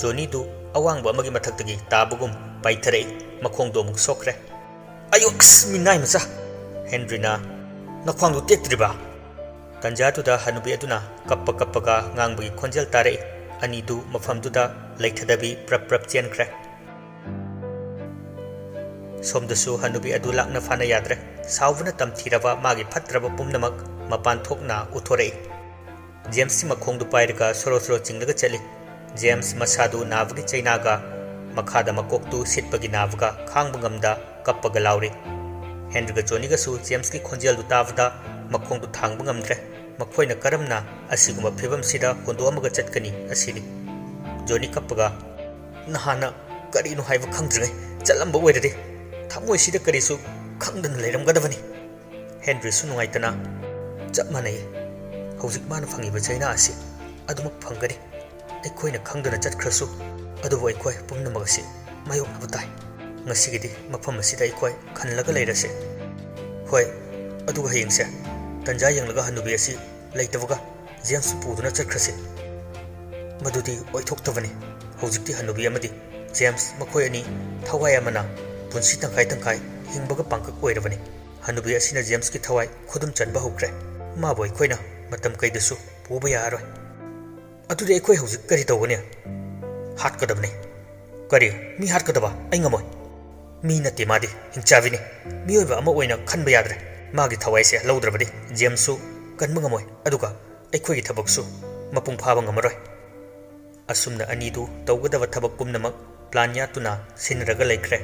ꯖꯣꯅꯤꯗꯨ ꯑꯋꯥꯡꯕ ꯑꯃꯒꯤ ꯃꯊꯛꯇꯒꯤ ꯇꯥꯕꯒꯨꯝ ꯄꯥꯏꯊꯔꯛꯏ꯫ ꯃꯈꯣꯡꯗꯣ ꯑꯃꯨꯛ ꯁꯣꯛꯈ꯭ꯔꯦ꯫ "ꯑꯌꯣ, ꯑꯁ, ꯃꯤꯅꯥꯏ ꯃꯆꯥ!" ꯍꯦꯟꯔꯤꯅ, "ꯅꯈ꯭ꯋꯥꯡꯗꯨ ꯇꯦꯛꯇ꯭ꯔꯤꯕ?" ꯇꯟꯖꯥꯗꯨꯗ ꯍꯅꯨꯕꯤ ꯑꯗꯨꯅ ꯀꯞꯄ ꯀꯞꯄꯒ ꯉꯥꯡꯕꯒꯤ ꯈꯣꯟꯖꯦꯜ ꯇꯥꯔꯛꯏ꯫ ꯑꯅꯤꯗꯨ ꯃꯐꯝꯗꯨꯗ ꯂꯩꯊꯗꯕꯤ ꯄ꯭ꯔꯞ ꯄ꯭ꯔꯞ ꯆꯦꯟꯈ꯭ꯔꯦ꯫ ꯁꯣꯝꯗꯁꯨ ꯍꯅꯨꯕꯤ ꯑꯗꯨ ꯂꯥꯛꯅ ꯐꯥꯅ ꯌꯥꯗ꯭ꯔꯦ꯫ ꯁꯥꯎꯕꯅ ꯇꯝꯊꯤꯔꯕ ꯃꯥꯒꯤ ꯐꯠꯇ꯭ꯔꯕ ꯄꯨꯝꯅꯃꯛ ꯃꯄꯥꯟ ꯊꯣꯛꯅ ꯎꯠꯊꯣꯔꯛꯏ꯫ ꯖꯦꯝꯁꯀꯤ ꯃꯈꯣꯡꯗꯨ ꯄꯥꯏꯔꯒ ꯁꯣꯔꯣ ꯁꯣꯔꯣ ꯆꯤꯡꯂꯒ ꯆꯠꯂꯤ꯫ ꯖꯦꯝꯁ ꯃꯁꯥꯗꯨ ꯅꯥꯕꯒꯤ ꯆꯩꯅꯥꯒ ꯃꯈꯥꯗ ꯃꯀꯣꯛꯇꯨ ꯁꯤꯠꯄꯒꯤ ꯅꯥꯕꯒ ꯈꯥꯡꯕ ꯉꯝꯗ ꯀꯞꯄꯒ ꯂꯥꯎꯔꯤ꯫ ꯍꯦꯟꯔꯤꯒ ꯖꯣꯅꯤꯒꯁꯨ ꯖꯦꯝꯁꯀꯤ ꯈꯣꯟꯖꯦꯜꯗꯨ ꯇꯥꯕꯗ ꯃꯈꯣꯡꯗꯨ ꯊꯥꯡꯕ ꯉꯝꯗ꯭ꯔꯦ꯫ ꯃꯈꯣꯏꯅ ꯀꯔꯝꯅ ꯑꯁꯤꯒꯨꯝꯕ ꯐꯤꯕꯝꯁꯤꯗ ꯍꯨꯟꯗꯣꯛꯑꯝꯃꯒ ꯆꯠꯀꯅꯤ ꯑꯁꯤꯅꯤ꯫ ꯖꯣꯅꯤ ꯀꯞꯄꯒ, "ꯅꯍꯥꯟꯅ ꯀꯔꯤꯅꯣ ꯍꯥꯏꯕ ꯈꯪꯗ꯭ꯔꯤꯉꯩ ꯆꯠꯂꯝꯕ ꯑꯣꯏꯔꯗꯤ ꯊꯃꯣꯏꯁꯤꯗ ꯀꯔꯤꯁꯨ ꯈꯪꯗꯅ ꯂꯩꯔꯝꯒꯗꯕꯅꯤ꯫" ꯍꯦꯟꯔꯤꯁꯨ ꯅꯨꯡꯉꯥꯏꯇꯅ, "ꯆꯞ ꯃꯥꯟꯅꯩ꯫ ꯍꯧꯖꯤꯛ ꯃꯥꯅ ꯐꯪꯉꯤꯕ ꯆꯩꯅꯥ ꯑꯁꯤ ꯑꯗꯨꯃꯛ ꯐꯪꯒꯅꯤ꯫ ꯑꯩꯈꯣꯏꯅ ꯈꯪꯗꯅ ꯆꯠꯈ꯭ꯔꯁꯨ, ꯑꯗꯨꯕꯨ ꯑꯩꯈꯣꯏ ꯄꯨꯝꯅꯃꯛ ꯑꯁꯤ ꯃꯥꯌꯣꯛꯅꯕ ꯇꯥꯏ꯫ ꯉꯁꯤꯒꯤꯗꯤ ꯃꯐꯝ ꯑꯁꯤꯗ ꯑꯩꯈꯣꯏ ꯈꯜꯂꯒ ꯂꯩꯔꯁꯦ꯫ ꯍꯣꯏ, ꯑꯗꯨꯒ ꯍꯌꯦꯡꯁꯦ ꯇꯟꯖꯥ ꯌꯦꯡꯂꯒ ꯍꯅꯨꯕꯤ ꯑꯁꯤ ꯂꯩꯇꯕꯒ ꯖꯦꯝꯁꯄꯨ ꯄꯨꯗꯨꯅ ꯆꯠꯈ꯭ꯔꯁꯤ꯫" ꯃꯗꯨꯗꯤ ꯑꯣꯏꯊꯣꯛꯇꯕꯅꯤ꯫ ꯍꯧꯖꯤꯛꯇꯤ ꯍꯅꯨꯕꯤ ꯑꯃꯗꯤ ꯖꯦꯝꯁ ꯃꯈꯣꯏ ꯑꯅꯤ ꯊꯋꯥꯏ ꯑꯃꯅ ꯄꯨꯟꯁꯤ ꯇꯪꯈꯥꯏ ꯇꯪꯈꯥꯏ ꯍꯤꯡꯕꯒ ꯄꯥꯡꯀꯛ ꯑꯣꯏꯔꯕꯅꯤ꯫ ꯍꯅꯨꯕꯤ ꯑꯁꯤꯅ ꯖꯦꯝꯁꯀꯤ ꯊꯋꯥꯏ ꯈꯨꯗꯨꯝ ꯆꯟꯕ ꯍꯧꯈ꯭ꯔꯦ꯫ ꯃꯥꯕꯨ ꯑꯩꯈꯣꯏꯅ ꯃꯇꯝ ꯀꯩꯗꯁꯨ ꯄꯨꯕ ꯌꯥꯔꯔꯣꯏ꯫ "ꯑꯗꯨꯗꯤ ꯑꯩꯈꯣꯏ ꯍꯧꯖꯤꯛ ꯀꯔꯤ ꯇꯧꯒꯅꯤ?" "ꯍꯥꯠꯀꯗꯕꯅꯤ꯫" "ꯀꯔꯤ? ꯃꯤ ꯍꯥꯠꯀꯗꯕ? ꯑꯩ ꯉꯝꯃꯣꯏ꯫" "ꯃꯤ ꯅꯠꯇꯦ, ꯃꯥꯗꯤ ꯍꯤꯡꯆꯥꯕꯤꯅꯤ꯫ ꯃꯤꯑꯣꯏꯕ ꯑꯃ ꯑꯣꯏꯅ ꯈꯟꯕ ꯌꯥꯗ꯭ꯔꯦ꯫ ꯃꯥꯒꯤ ꯊꯋꯥꯏꯁꯦ ꯂꯧꯗ꯭ꯔꯕꯗꯤ ꯖꯦꯝꯁꯁꯨ ꯀꯟꯕ ꯉꯝꯃꯣꯏ, ꯑꯗꯨꯒ ꯑꯩꯈꯣꯏꯒꯤ ꯊꯕꯛꯁꯨ ꯃꯄꯨꯡ ꯐꯥꯕ ꯉꯝꯃꯔꯣꯏ꯫" ꯑꯁꯨꯝꯅ ꯑꯅꯤꯗꯨ ꯇꯧꯒꯗꯕ ꯊꯕꯛ ꯄꯨꯝꯅꯃꯛ ꯄ꯭ꯂꯥꯟ ꯌꯥꯠꯇꯨꯅ ꯁꯤꯟꯅꯔꯒ ꯂꯩꯈ꯭ꯔꯦ꯫